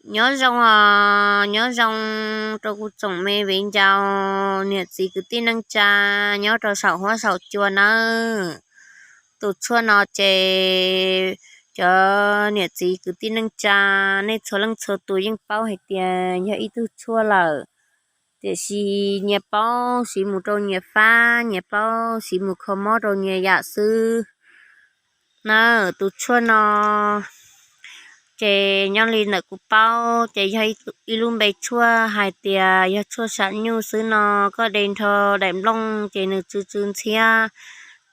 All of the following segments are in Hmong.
Nyob zoo os, nyob zoo rau kuv tsoom me viv ncaus niam txiv kwv tij neej tsa nyob rau saum huab saum cua nawb. Tus tshuaj no ces cov niam txiv kwv tij neej tsa nej txhua leej txhua tus yeej paub hais tias yog ib tug tshuaj lawm, tiam sis nyias paub siv mus rau nyias fab, nyias paub siv mus kho mob rau nyias yam xwb. Na, tus tshuaj no ces nyob li ntawm kuv paub ces yog ib lub npe tshuaj hais tias yog tshuaj sam nyuj xwb no, koj de nrho daim nplooj ces nws tsw tsw ntxhiab,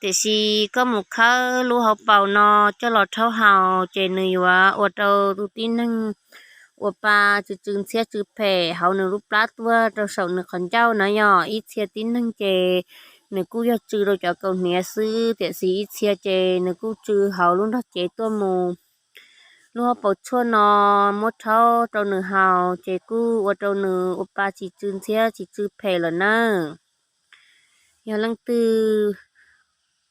tiam sis koj mus khawb lub hauv paus no coj los rhaub haus ces nws yuav ua rau tus tib neeg ua pa tsw tsw ntxhiab tsw phem hauv nws lub plab tuaj rau saum nws qhov ncauj na yom. Ib txhia tib neeg ces nws kuj yog tsw rau cov kaus hniav xwb, tiam sis ib txhia ces nws kuj tsw hauv lub nrog cev tuaj mus. Lub hauv paus tshuaj no muab rhaub rau nws haus ces kuj ua rau nws ua pa tsis tsw ntxhiab tsis tsw phem lawm nawb. Yog leej twg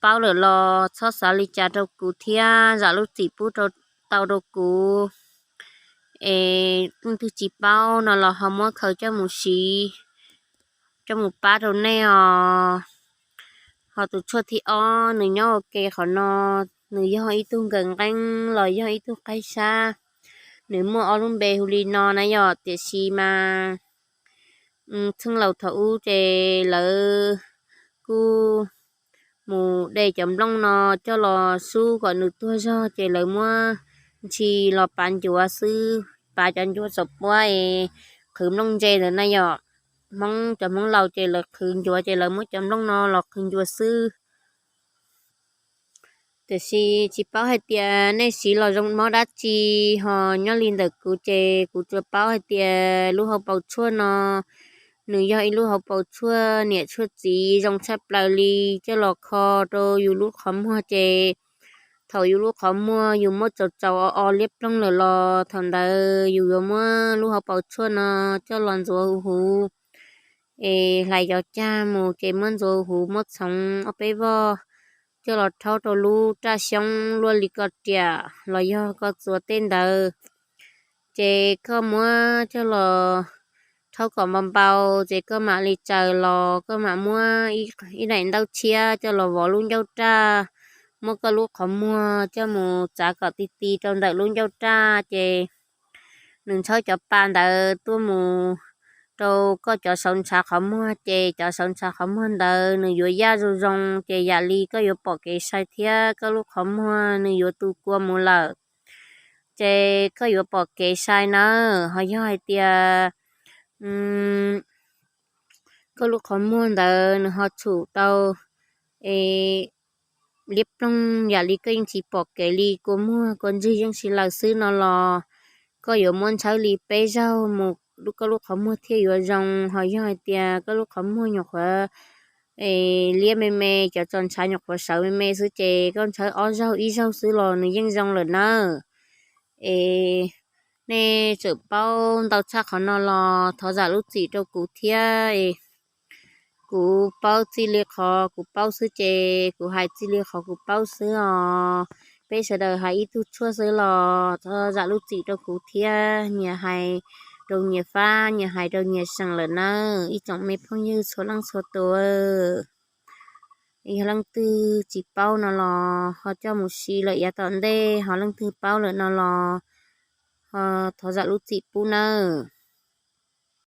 paub lawm los txhob xav li cas rau kuv thiab zam lub txim pub tau rau kuv. Es leej twg tsis paub no los ho muab khaws coj mus siv, coj mus pab rau nej os. Ho tus tshuaj thib ob nws nyob ua ke qhov no, nws yog ib tug nkaws nqeeb los yog ib tug qaib sab. Nws muaj ob lub npe hu li no na yom, tiam sis mas txheej laus thaum ub ces lawv kuj mus de cov nplooj no coj los sub kom nws tuag zog ces lawv muab ntshis los pav ncuav xwb, pav cov ncuav txaus puab es qhwv nplooj ntse ntawd na yom. Hmoob, cov Hmoob laus ces lawv qhwv ncuav ces lawv muab cov nplooj no los qhwv ncuav xwb. Tiam sis tsis paub hais tias nej siv los zoo mob dab tsi, ho nyob li ntawm kuv ces kuv tsuas paub hais tias lub hauv paus tshuaj no nws yog ib lub hauv paus tshuaj niam tshuaj txiv zoo tshaj plaws li, coj los kho rau yus lub qhov muag ces thaum yus lub qhov muag yus muab tsaus tsaus o o liab ploog lawm los thaum ntawd yus yuav muab lub hauv paus tshuaj no coj los ntxuav huv huv, es hlais cov cag mus ces muab ntxuav huv muab txhoov ob peb voj coj los rhaub rau lub raj xyoob luaj li koj riam los yog koj txuas tej ntawd. Ces koj muab coj los rhaub kom npau npau ces koj mam li tsaws los koj mam muab ib daim ntaub tshiab coj los vov lub ncauj raj, muab koj lub qhov muag coj mus txav kom ti ti rau ntawm lub ncauj raj ces nws ntshawb cov pa ntawd tuaj mus rau koj cov sauv ntshav qhov muag ces cov sauv ntshav qhov muag ntawd nws yuav yaj zoo zoo ces yam li koj yuav pom kev sai thiab koj lub qhov muag nws yuav tu kua mus lawm. Ces koj yuav pom kev sai nawb, ho yog hais tias koj lub qhov muag ntawd nws ho tshum tau es liab ploog yam li koj yeej tsis pom kev li, kua muag kua ntswg yeej tsis laws xwb no los koj yuav muab ntshawb li peb zaug mus koj lub qhov muag thiaj yuav zoo. Ho yog hais tias koj lub qhov muag nyuam qhuav liab me me, cov txaus ntshav nyuam qhuav sawv me me xwb ces koj ntshawb ob zaug ib zaug xwb los nws yeej zoo lawm nawb. Es nej tseem paub ntau tshaj qhov no los thov zam lub txim rau kuv thiab. Kuv paub txij li qhov kuv paub xwb ces kuv hais txij li qhov kuv paub xwb os. Peb sawv daws hais ib tug tshuaj xwb los thov zam lub txim rau kuv thiab, nyias hais rau nyias fab, nyias hais rau nyias seem lawm nawb ib tsoom me phooj ywg txhua leej txhua tus. Yog leej twg tsis paub no los ho coj mus siv lawm yav tom ntej, ho leej twg paub lawm no los ho thov zam lub txim pub nawb.